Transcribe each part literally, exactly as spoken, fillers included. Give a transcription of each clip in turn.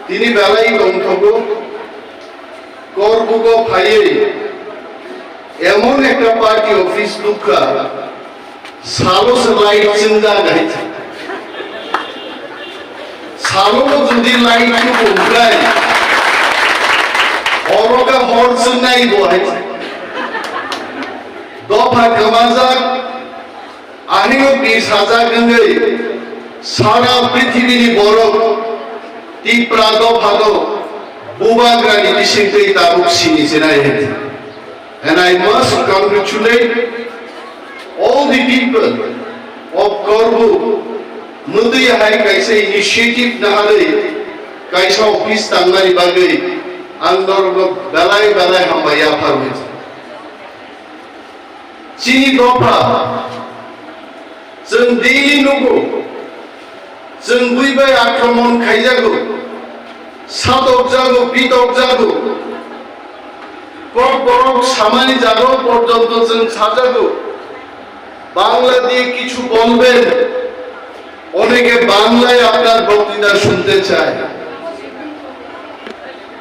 Tini belai tongthogo, Korbugo phaiwi emon ekta party office nukha, salo se light chwngjak hai. Salo jodi light chwngjak, oro khe hor chwngnai bo hai. Dopha kwmajak, ahino twi sajak wngwi sara prithibini borok Tipra dophano bubagrani bisingtwi tabuk sini chenai. And I must congratulate all the people of Korbu, mwtwi hai kaisa initiative naharwi kaisa office tangnani bagwi ang norokno belai belai hambai yaphar hoicha. Chini dopha, chwng daily nugo, chwng bui bai akromon khaijago, satokjago, pitokjago, kok borok samani jaga porjonto chwng sajago, Bangla diye kichu bolben, oneke Banglaয় আপনার বক্তৃতা শুনতে চায়।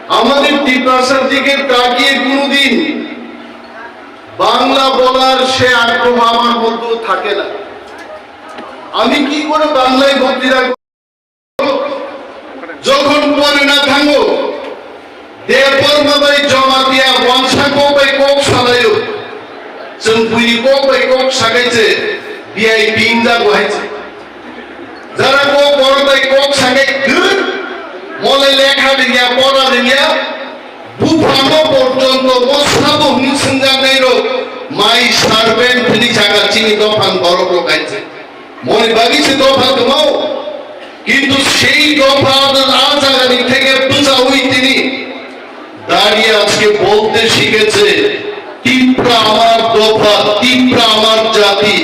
আমাদের তিপ্রাসার দিকে তাকিয়ে কোনোদিন বাংলা বলার সে আগ্রহ আমার মধ্যেও থাকে না। আমি কি করে বাংলায় বক্তৃতা করব? যখন পরে না থাকবো, Debbarma bai Jamatia wansa kok bai kok salaio. Chwng buini kok bai kok sakai se V I P wngjago hai se. Jara kok borok bai kok sakai gwn, mole lekha rwngya, pora rwngya, buphano porjonto mo sabo hwnwi swngjaknai rok, my servant hwnwi sakha chini dophani borok rok hai se. Moni bagwi se dopha tongmao. Kintu sei dopha a jagani theke bwchaui tini দাঁড়িয়ে আজকে বলতে শিখেছে, "তিপ্রা আমার দফা, তিপ্রা আমার জাতি,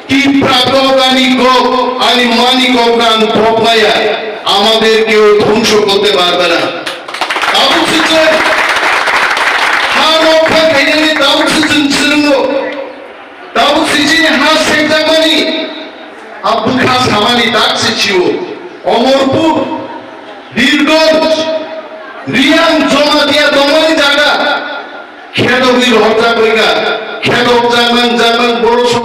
Tipra Kok ani kok, ani mani kok nang thokmaya, আমাদের কেউ ধ্বংস করতে পারবে না।" Tabuk se chwng ha rokha khainani tabuk se chwng swrwngo. Tabuk se chini ha sekjakmani, ha bwkha samani tak se chio. Omorpur, Birgonj, Riyang Jamatia tongmani jaga, kheto wi rohorjak bai kha, kheto jakmang jakmang